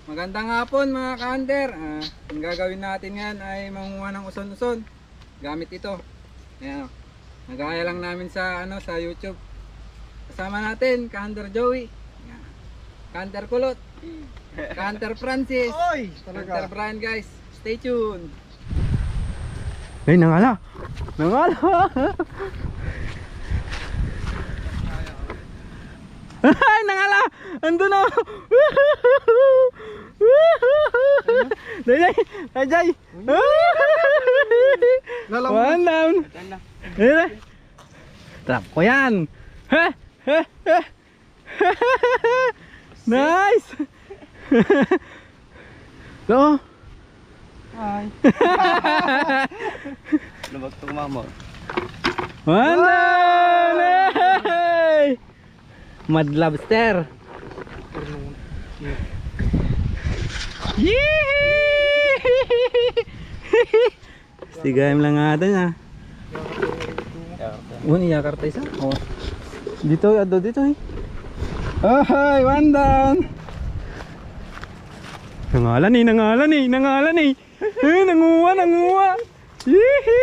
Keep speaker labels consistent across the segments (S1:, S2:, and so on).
S1: Magandang hapon mga ka-hunter. Ang gagawin natin ngayon ay manguha ng uson-uson gamit ito. Ayan, oh. Nagaya lang namin sa sa YouTube. Kasama natin ka-hunter Joey, ka-hunter Kulot, ka-hunter Francis, ka-hunter Brian, guys. Stay tuned.
S2: Ay, nangala. Nangala. Ay, nangala. Andun na. Dayay. Dayay. One down. Trap ko yan. Nice. So.
S1: Hi.
S3: Lumag to mama.
S2: One down. Mad lobster. Stigayam lang nga doon ah. Ini Jakarta isa. Oh. Dito ado dito eh. Oh, hi, one down. Nangalan eh, nangalan eh, nangalan eh. Nanguha, nanguha. Hihi.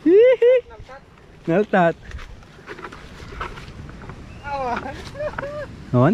S2: Hihi. Naltat. On?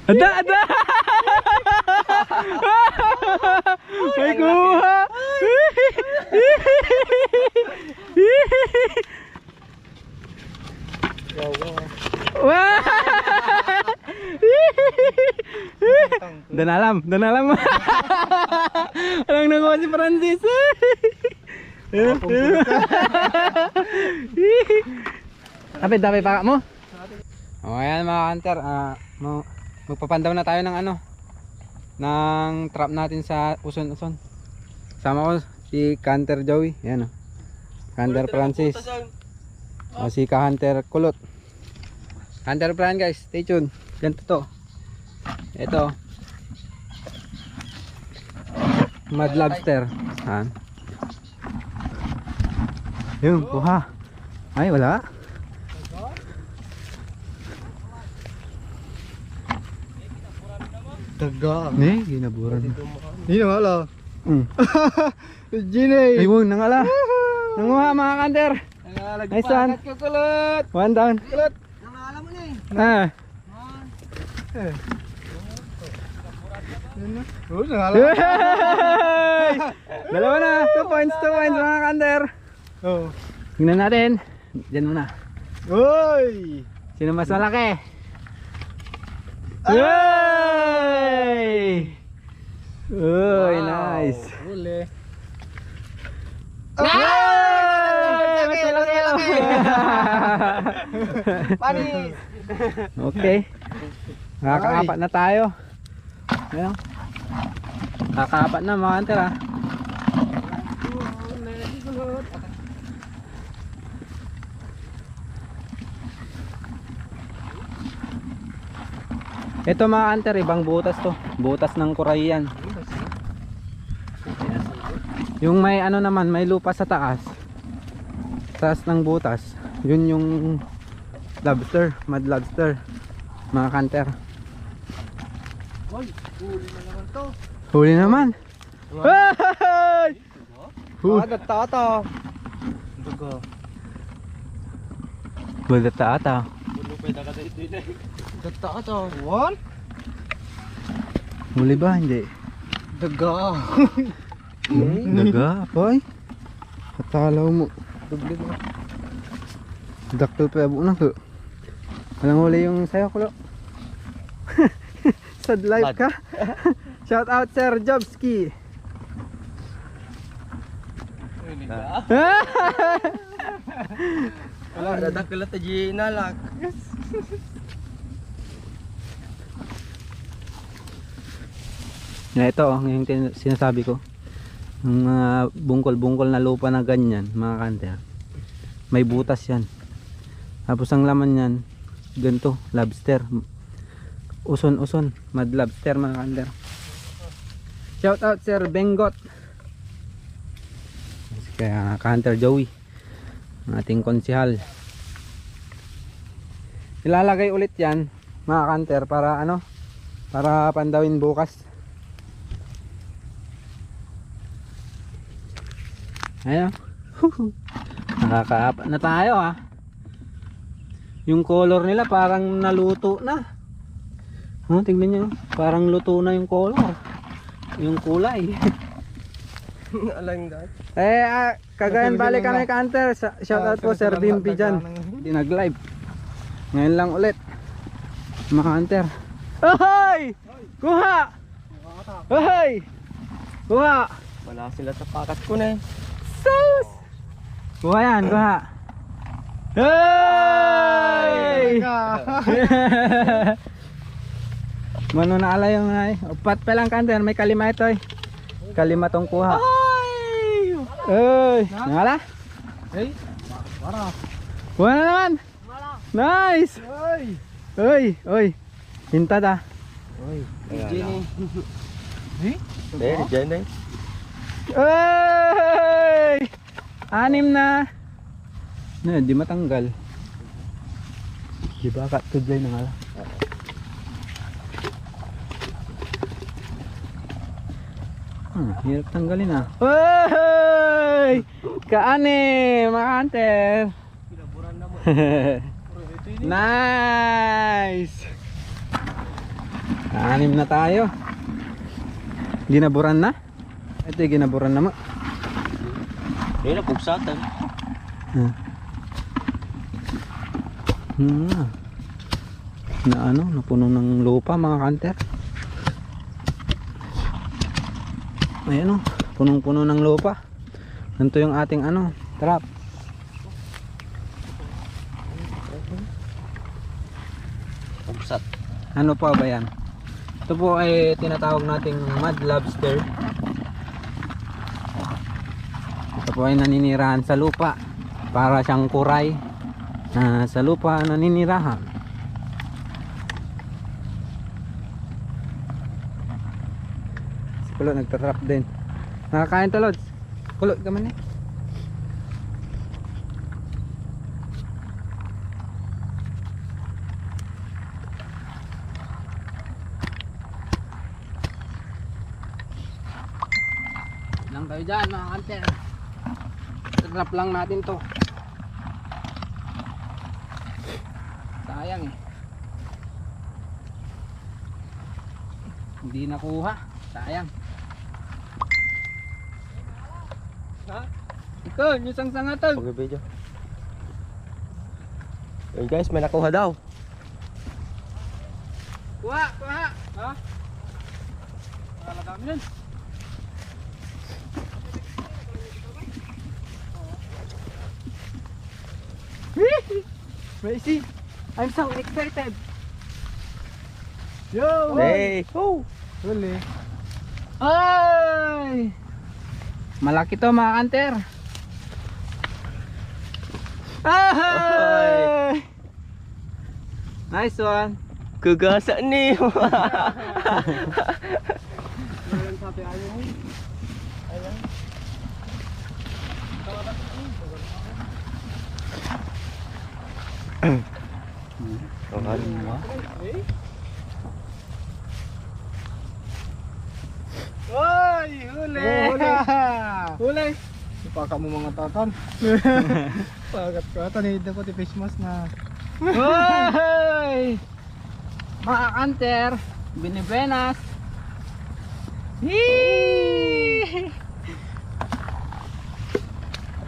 S2: Ada, ada. May kuha. Wah. Dan alam, dan alam. Alang nakuha si Francis. Tapi pakak mo. Oh, ayan mga hunter, magpapandaw na tayo ng ng trap natin sa uson-uson. Sama ko si Hunter Joey, ayan o. Hunter Francis. O si Hunter Kulot. Hunter Brian, guys, stay tuned. Ganito to. Ito. Mad lobster. Ayan. Yung kuha. Ay, wala.
S3: Taga.
S2: Nih, ginaburan.
S3: Hindi na wala.
S2: Gine. Ay, wong nangala. Nanguha mga kanter. Nice one.
S1: Kulot.
S2: One down.
S1: Kulot. Nangala mo na eh.
S2: Ah.
S3: Oh, nangala.
S2: Dalawa na. 2 points mga kanter.
S3: Oh.
S2: Tingnan natin. Diyan muna.
S3: Oy!
S2: Sino mas malaki? Yay! Uy, nice.
S3: Huli.
S2: Yay! Mas malaki.
S1: Panis.
S2: Okay. Nakakaapat na tayo. Ayan. Nakakaapat na mga hunter ah. Ito mga hunter, ibang butas to. Butas ng Korean. Ayan. Yung may naman, may lupa sa taas. Taas ng butas. Yun yung lobster, mad lobster. Mga hunter.
S3: Hoy, huli na naman to.
S2: Huli naman. Hey!
S3: Tata. Dugo.
S2: Bulat ata.
S3: Bulupay na kada ito na. Tata. What?
S2: Huli ba? Hindi.
S3: Daga.
S2: Daga, boy. Katalaw mo.
S3: Dugli mo.
S2: Dakto pa bu na ko. Walang huli yung sayo ko. Sad life ka. Shout out Sir Jobski.
S3: Wala dadakila ta di nalak.
S2: Na ito, yung sinasabi ko. Yung mga bungkol-bungkol na lupa na ganyan, mga kanter. May butas yan. Tapos ang laman yan, ganito, lobster. Uson-uson, mad lobster mga kanter. Shout out Sir Bengot. Kaya ka-hunter Joey, ang ating konsihal. Ilalagay ulit yan mga kanter para para pandawin bukas. Ayun. Nakakaapat na tayo ah. Yung color nila parang naluto na. Tingnan nyo, parang luto na yung color. Yung kulay.
S3: Alang dahil.
S2: Cagayan Valley kami ka-hunter. Shoutout po Sir Bimpi dyan. Hindi nag-live. Ngayon lang ulit. Mga hunter. Ahoy! Kuha! Ahoy! Kuha!
S3: Wala sila sa pakat ko na eh.
S2: Sus! Kuha yan, kuha. Hey! Mano na ala yung ay. Upat pa lang kanter, may kalima ito eh. Kalima tong kuha. Hey! Nangala?
S3: Hey! Para.
S2: Kuha na naman! Nice!
S3: Ay!
S2: Oy! Hintad ah.
S3: Ay!
S1: Jenny.
S3: Eh, dyan eh.
S2: Hey! Anim na. Di matanggal. Di ba kat tudlay na nga. Hirap tanggalin ah. Hey! Kaani, mga hunter. Nice! Anim na tayo. Ginaburan na? Ito yung ginaburan na mo.
S3: Eh, napugsatan.
S2: Na ano, napuno ng lupa mga kanter. Ayan o, punong-puno ng lupa. Nanto yung ating ano, trap.
S3: Pugsat.
S2: Ano pa ba yan? Ito po ay tinatawag nating mud lobster. Ito po ay naninirahan sa lupa. Para siyang kuray na sa lupa naninirahan. Si Kulo nagtatrap din. Nakakain to Lods. Kulo ka man eh. Lang kayo dyan mga kanter. Trap lang natin to. Sayang eh. Hindi nakuha. Sayang. Ha? Ikaw, yung sang-sangatag.
S3: Pag-video. Hey guys, may nakuha daw.
S2: Kuha, kuha. Ha? Talagang yun. Crazy. I'm so excited. Yo!
S3: Hey! Oh!
S2: Huli. Ay! Malaki to mga kanter. Ay! Nice one.
S3: Kagasa ni!
S2: Oy! Huli!
S3: Huli!
S2: Huli!
S3: Ipaka mo mga tatan. Pagat ko ata ni dapat i-face mask na.
S2: Hoy! Mga kanter, binibenas. Hee!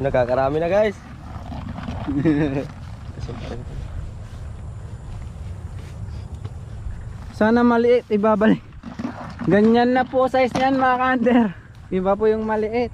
S3: Nakakarami na guys.
S2: Sana maliit, ibabalik. Ganyan na po size niyan mga kanter. Iba po yung maliit.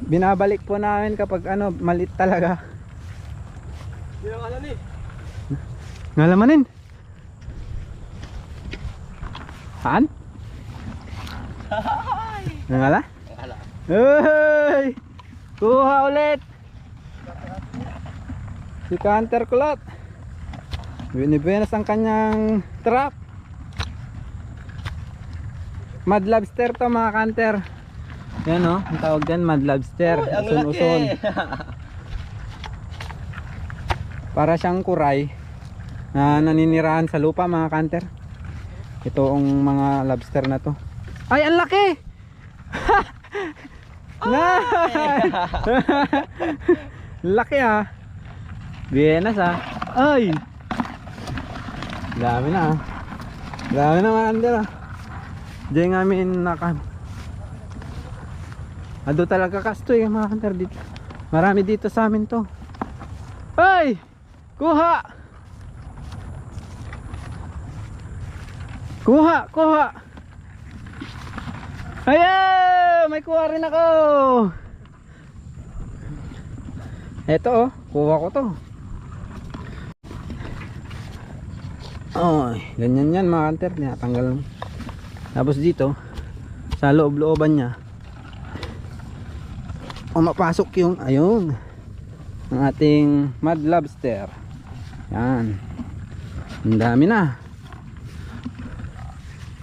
S2: Binabalik po namin kapag ano, maliit talaga. Ngalamanin. Saan? Nangala? Hey! Kuha ulit. Si Kanter kulot. Binibenas ang kanyang trap. Mud lobster to mga kanter. Yan o, ang tawag dyan mud lobster. Uson-uson. Para siyang kuray na naninirahan sa lupa mga kanter. Ito ang mga lobster na to. Ay, ang laki! Laki ah. Viennas ah. Ay! Dami na ah. Dami na mga kanter ah. Diyan nga amin nakam. Ado talaga kastoy mga kanter dito. Marami dito sa amin to. Ay! Kuha! Kuha! Kuha! Ayaw! May kuha rin ako! Eto oh, kuha ko to. Ay, ganyan yan mga kanter. Tinatanggal mo. Tapos dito, sa loob-looban niya, mapasok yung, ayun, ang ating mud lobster. Yan. Ang dami na.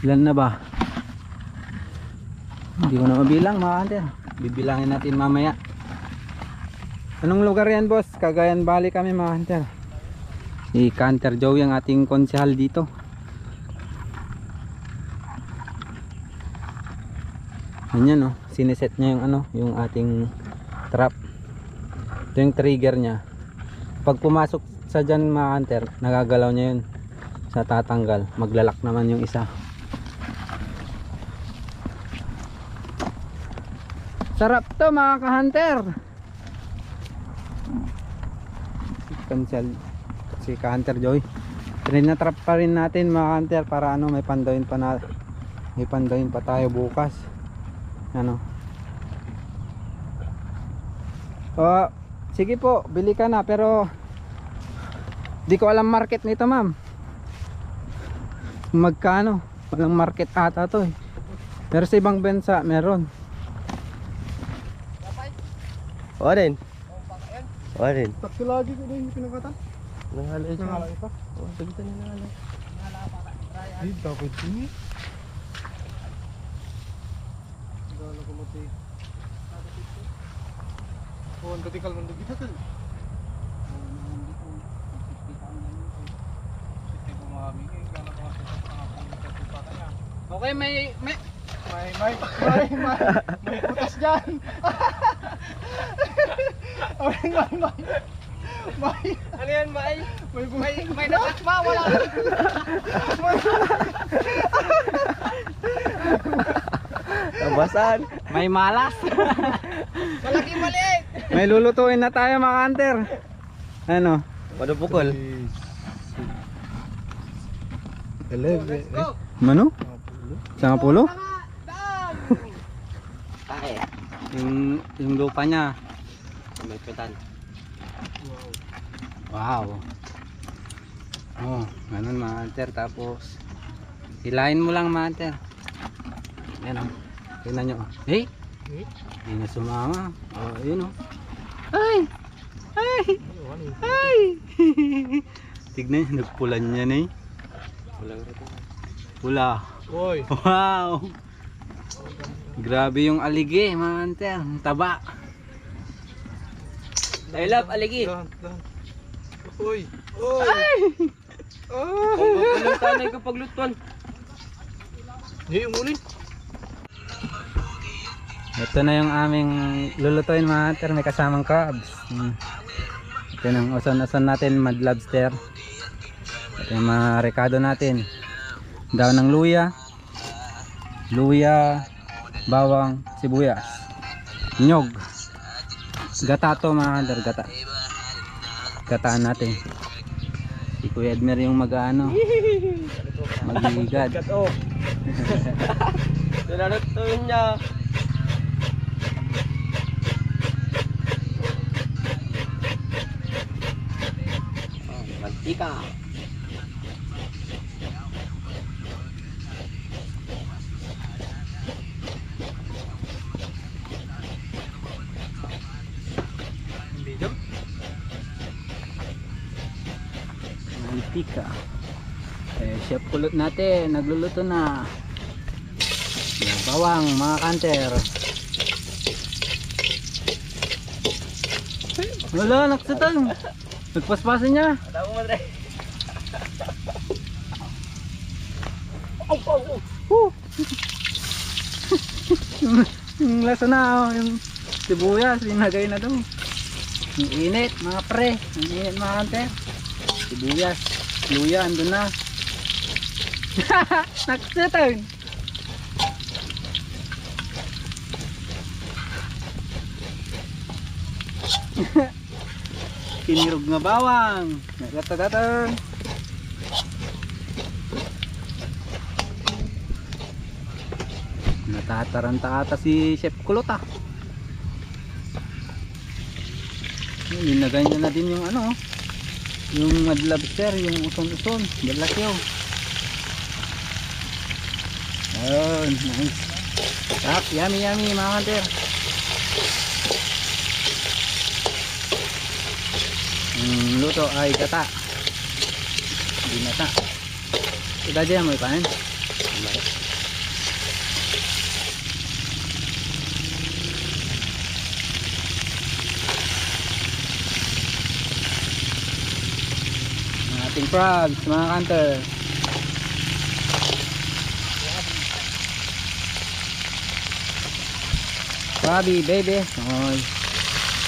S2: Ilan na ba? Hindi ko na mabilang mga kanter. Bibilangin natin mamaya. Anong lugar yan boss? Cagayan Valley kami mga kanter. Si Kanter Joey ang ating konsehal dito. Ganyan oh, sineset niya yung ano, yung ating trap. Ito yung trigger niya. Pag pumasok sa dyan mga kanter, nagagalaw niya yun. Sa tatanggal, maglalak naman yung isa. Sarap to mga ka-hunter. Si ka-hunter Joy. Trinatrap pa rin natin mga ka-hunter para ano, may pandawin pa na, may pandawin pa tayo bukas. Ano? Sige po, bili ka na pero di ko alam market nito, ma'am. Magkano? Walang market ata to eh. Pero sa ibang bansa meron.
S3: Oren. Oren. Tatlo lagi ko na yung pinakatan. Nangalay siya. Nangalay pa? Oo, sagitan na nangalay. Hindi, dapat yun eh. Gala ko mati. Oo, ang datikal man dito ka.
S2: Okay, may
S3: butas dyan.
S2: ano yan, may nakasma, wala.
S3: Tabasan.
S2: May malas.
S3: Malaki maliit.
S2: May lulutuin na tayo mga hunter. Ano?
S3: Padupukol. Let's go.
S2: Mano? Sa pulo?
S3: Tae.
S2: Yung lupa niya.
S3: May petan.
S2: Wow. Oh, ganun mga hunter. Tapos hilahin mo lang mga hunter. Yan o. Tingnan nyo. Hey! Hindi na sumama. Oh, yun o. Ay! Ay! Ay! Tignan nyo. Nagpulan niya na eh. Pula.
S3: Oy.
S2: Wow! Grabe yung aligi mga hunter. Ang taba.
S3: I love aligi. Oy. Oy.
S2: Ay!
S3: Ang tanay ko paglutuan. Hindi yung ulit.
S2: Ito na yung aming lulutuin mga hunter. May kasamang crabs. Ito yung uson-uson natin, mud lobster. Ito yung mga rekado natin. Daon ng luya, bawang, sibuyas, nyog, gata to mga hunter, gata. Gataan natin. Si Kuya Edmer yung mag-ano, mag-igad.
S3: Gato. Dinalutuin niya. Mantika.
S2: Mantika. Chef kulot natin, nagluluto na. Bawang mga kanter. Wala, naksatan. Nagpaspasan niya.
S3: Ada mo madre.
S2: Yung lasa na, yung sibuyas, linagay na doon. Ang init, mga pre. Ang init, mga hunter. Sibuyas, luya, andun na. Naksitay. Kinirog nga bawang. Nagatagatang. Natataranta ata si Chef Kulot ah. Linagay niya na din yung ano, yung mad lobster, yung uson-uson, dalakyo. Ayun, nice. Sarap, yummy yummy mga hunter. Ang luto ay gata. Binata. Ito dyan mo ipanin. Ating frogs, mga hunter. Krabby baby. Oy.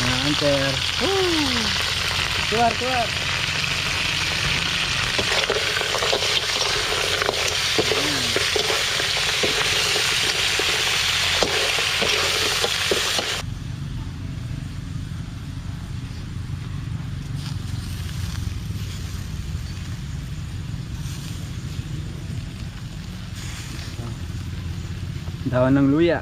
S2: Mga hunter. Keluar, keluar. Dawan ng luya.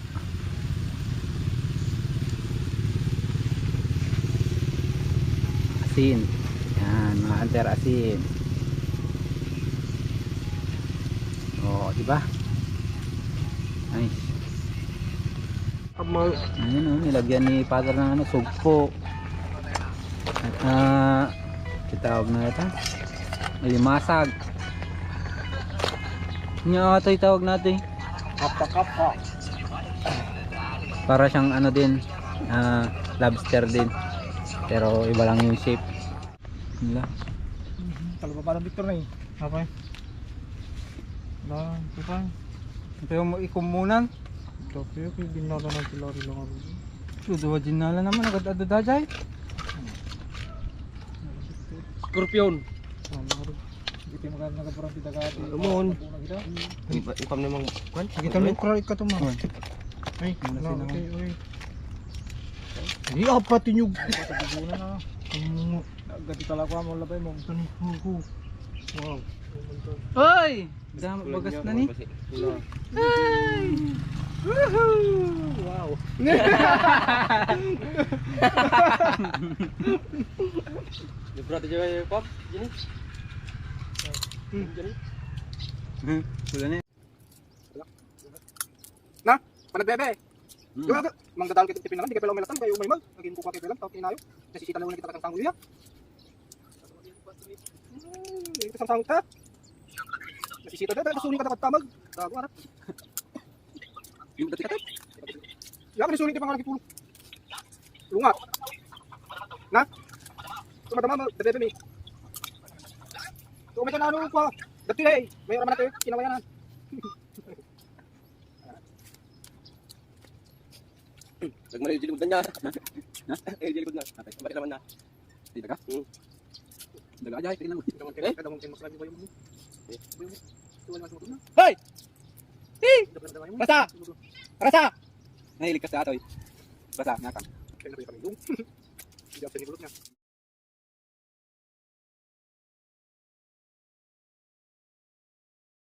S2: Asin. Yan, mga hunter, asin. Oh, di ba? Nice. Ayun oh, nilagyan ni Father ng ano, sugpo. At kitawag na ito. Limasag. Nga ito itawag natin.
S3: Kapa-kapa.
S2: Para siyang ano din, lobster din. Pero iba lang yung shape. Nila.
S3: Kalau pa parang Victor na eh. Apa eh? Lang, kupang.
S2: Pero mo ikumunan.
S3: Tapi ako binala ng kilari lang ako.
S2: Sudo jinala naman agad adadajay.
S3: Scorpion.
S1: Hindi mo kaya nagaparang pitagati.
S3: Umon. Ipam namang kan.
S1: Kita mo ukra ikaw to mga. Ay, okay, oy. Ini apa tinyog? Patagunan na. Kamu gati talaga mo labay mo. Tani. Wow.
S2: Oy! Damo bagas na ni. Ay! Woohoo! Wow.
S3: Berat aja ya, Pop. Gini.
S2: Sudah ni.
S1: Na, panag bebe. Yo, mangdadaan kita tipin naman, di ka pala umelatan kayo umaymal. Naging kukuha kayo lang, tawag kinayo. Nasisita lang ulit kita katang tangulia. Ito sang tangut ka. Nasisita dito, suling ka tamag. Tago anak. Yung dati ka. Ya, kan suling di pangalan kitulong. Lungat. Na? Tumatama bebe mi. Kung may kanano pa, dati eh, may raman natin, kinawayanan.
S3: Nagmari yung jilikod na niya. Jilikod na. Bakit naman na?
S2: Dito ka? Daga aja, tingnan mo.
S1: Kada mong mas lagi ba yung
S3: Hoy! Rasa! Rasa!
S2: Nahilig ka sa atoy. Basa, nakang.
S1: Kaya na ba yung pamilong? Hindi ako sa nilulot niya.